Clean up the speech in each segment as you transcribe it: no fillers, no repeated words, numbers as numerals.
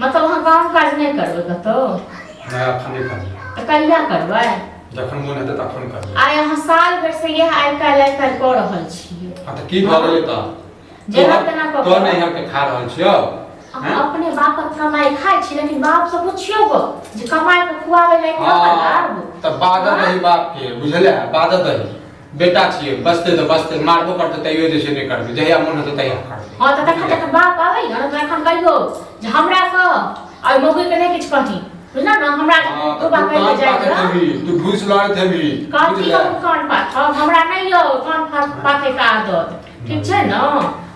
मतलब अहाँ काम काज नहि करबै कतौ? नहि, अखन नहि करबै। तऽ कहिया करबै? जखन मोन हेतै तखन करबै। आइ अहाँ साल भरि से इएह आइ काल्हि आइ काल्हि कऽ रहल छियै। हँ, तऽ की भऽ गेलै तऽ? जेना तेना कऽ तो नैहर के खा रहल छियौ। अहाँ अपने बापक कमाइ खाइ छी, लेकिन बाप से पुछियौ गो जे कमाइ के खुआबै लायक न हँ, तऽ बादत दही बाप के, बुझले? बादत दही। बेटा छियै, बचतै तऽ बचतै, मारबो करतै तैयो जे छै नहि करबै। जहिया मोन हेतै तहिया करबै। हँ, तऽ तखन जखन बाप आबै ने, तऽ तखन कहियौ जे हमरा कह आ ओहि मौगी के नहि किछु कही, बुझल ने? हमरा हँ, तऽ डूबा तू कहि कान जाय पाथैत हेबही, तू घूस लड़ैत हेबही। कथी? बुझले? कहू कान पाथब? हमरा नहि यौ कान पाथै के आदत, ठीक छै ने?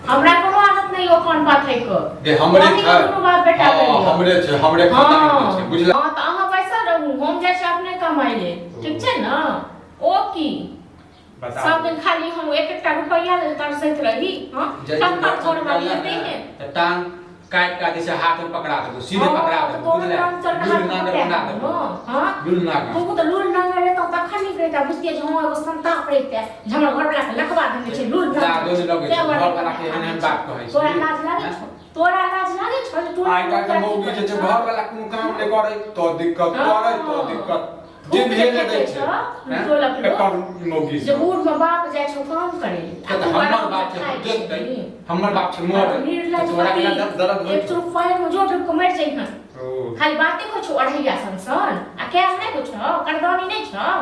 हमरा कोनो आदत नहि यौ कान पाथै के। गे, हमरे अहीं छै। के दुनू बाप बेटा हँ, के यौ। हमरे छै, हमरे खानदान के छै, बुझले? हँ, तऽ अहाँ बैसल रहू, हम जाइ छी अपने कमाइ ले, ठीक छै ने? ओ की बता। सब दिन खाली हम एक एकटा रुपैआ लेल तरसैत रही? हँ, जै दिन तब घर से घर वाली निकलला हेतै ने, ने। तऽ टांग काटि काटि जे छै हाथ में पकड़ा देबो, सीधे हँ, पकड़ा तऽ देबो, तोरो बुझले? नाम चढ़ के लूल हाथ नागर पकड़ा बना देबो। देबो। हँ, लूल नागर। तू तऽ लूल नागर रहतौ तखन नीक रहितै, बुझतियै जे हँ, एगो संताप रहितै जे हमर घरवला के लकवा देने छै लूल नागर। लाजो नहि लगै तैं छै, दुआरे घरवला के एहन एहन बात कहै छै। तोरा लाज लागै हैं? छौ? तोरा लाज लागै छौ जे तू आइ काल्हि के मौगी जे छै, घर वाला कोनो काम नहि करे तो दिक्कत, करे तो दिक्कत, थूक जे भेल जे दै फेकै छै छौ, हैं? टोलक लोक। एकर मौगी जे सब। बूढ़ में बाप जाइ छौ काम करे ले, आ तऽ तू हमर आराम बाप से छै, खाइ देखतै। छी। हमर बाप छै मरे निर्लज तऽ तोरा पति, केना दर्द होइ एक छौ? चुरुक पानि में जो डूब के मरि जइहन। ओ, खाली बाते होइ छौ अढ़ैया सन सन, आ कैल नहि होइ छौ, करदानी नहि छौ?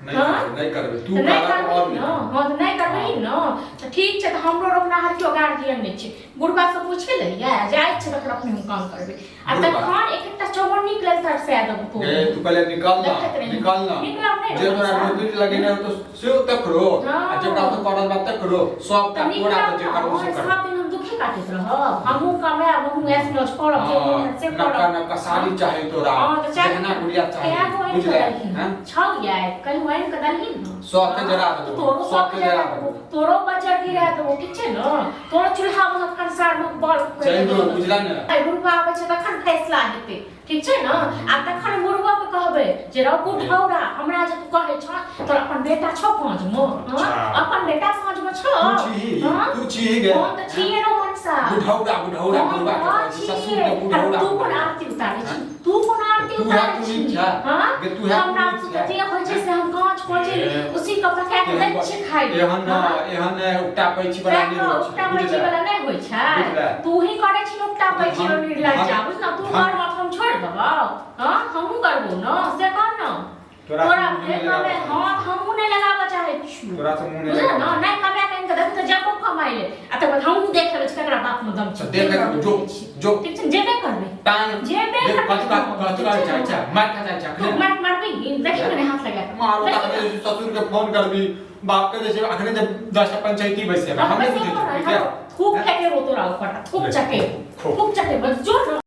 नहि हाँ? करबै, नहि करबै। तू तऽ नहि करऽ तऽ करबही आओर ने? नहि। हँ, तऽ नहि करबही ने तऽ ठीक छै। तऽ हमरो रोकनाहर केओ गार्जियन नहि छै। बुढ़बा से पूछे लैया जाइ छै, तखन अपने हम काम करबै आ बुढ़बा। तखन एक एकटा चौवन्नी के लेल तरसा देबो तू। ए, तू पहिले निकल ना। देखैत रही। निकल ना। निकलब नहि जे तोरा रोडसँ। नौकरी लगेने हो तो सेहो तकरो हाँ। आ जेकरा तो करल बा तकरो सब तऽ का तोरा निकलब तो जे ने, करबो से हँ, करबो। सब दिन हम दुखे काटैत रहब? हमहूँ कमायब, हमहूँ ऐश मौज करब, जे मोन हैत से नक्का करब। नक्का साड़ी चाही तोरा? हँ, तऽ चाही। गहना गुड़िया चाही? कए गो आनि कऽ बुझले? देलहिन? हैं? छौ यै, कहियो आनि कऽ देलहिन हँ? सबके जरा तऽ देबो, तोरो सबके सबके जरा जरा देबो। देबो, तोरो बजर गिरा देबो, ठीक छै ने? तोरो चूल्हा महक कंसार महक बल चलि जो, बुझला ने? आइ बुढ़बा आबै छै तखन फैसला हेतै, ठीक छै ने? आ तखन बुढ़बा के कहबै जे रौ बुढ़ौरा, हमरा जे तू कहै छह, तोरा अपन बेटा छौ पाँच मे? हँ? अच्छा। अपन बेटा पाँच मे छौ? तू छीही? हँ? तू छीही गे? हम तऽ छियै रौ मनसा। बुढ़ौरा, बुढ़ौरा, हम बुढ़बा के तऽ कहै छै ससुर छियै। के बुढ़ौरा। तू कोन आरती उतारै छी? तू कोन आरती तू है उतारै तू छी? नीक छै। हँ? गे, तू है हमरा तू नीक तऽ छै। जे होइ छै से हम काँच कोचे ए। उसी के पका के दै छियै खाइ लए। एहन न हँ? एहन ने उकटा पैची वाला सएह नहि तऽ होइ छै। उकटा पैची बुझले? वाला नहि होइ छै। बुझले? तू ही करै छी उकटा पैची हम- और निर्लज्जा, हम- बुझ न तू। हम- घर मत हम छोड़ि देबौ? हँ, हमहूँ करबौ न, से कर न। तोरा तोरा से मुँह फेर नहि कमे लगाबऽ। हँ, तऽ हमहूँ नहि लगाबऽ चाहै छियौ। तोरा से मुँह नहि बुझल लगाबऽ। न? नहि कमाए कऽ आनि कऽ देबही तऽ जेबो कमाइ ले, आ तकर बाद हमहूँ देख लेबै केकरा बाप मे दम छै। तऽ देख लेबै, जो, जो। ठीक छै, जेबे करबै। टांग जेबे देख, करबै। कथी कथी करै छै? अच्छा, मार खा जाइ छै तू अखने। मार मारबी, देखी ने हाथ लगा कऽ। मारो। देखी तखने ने। ससुर के फोन करबी, बाप के जे छै अखने जे 10 टा पंचायती बैसेबै, हम नहि बुझै छियै। थूक फेकेबो तोरा ऊपर, थूक चटेबो। खूब। थूक चटेबो, जो न।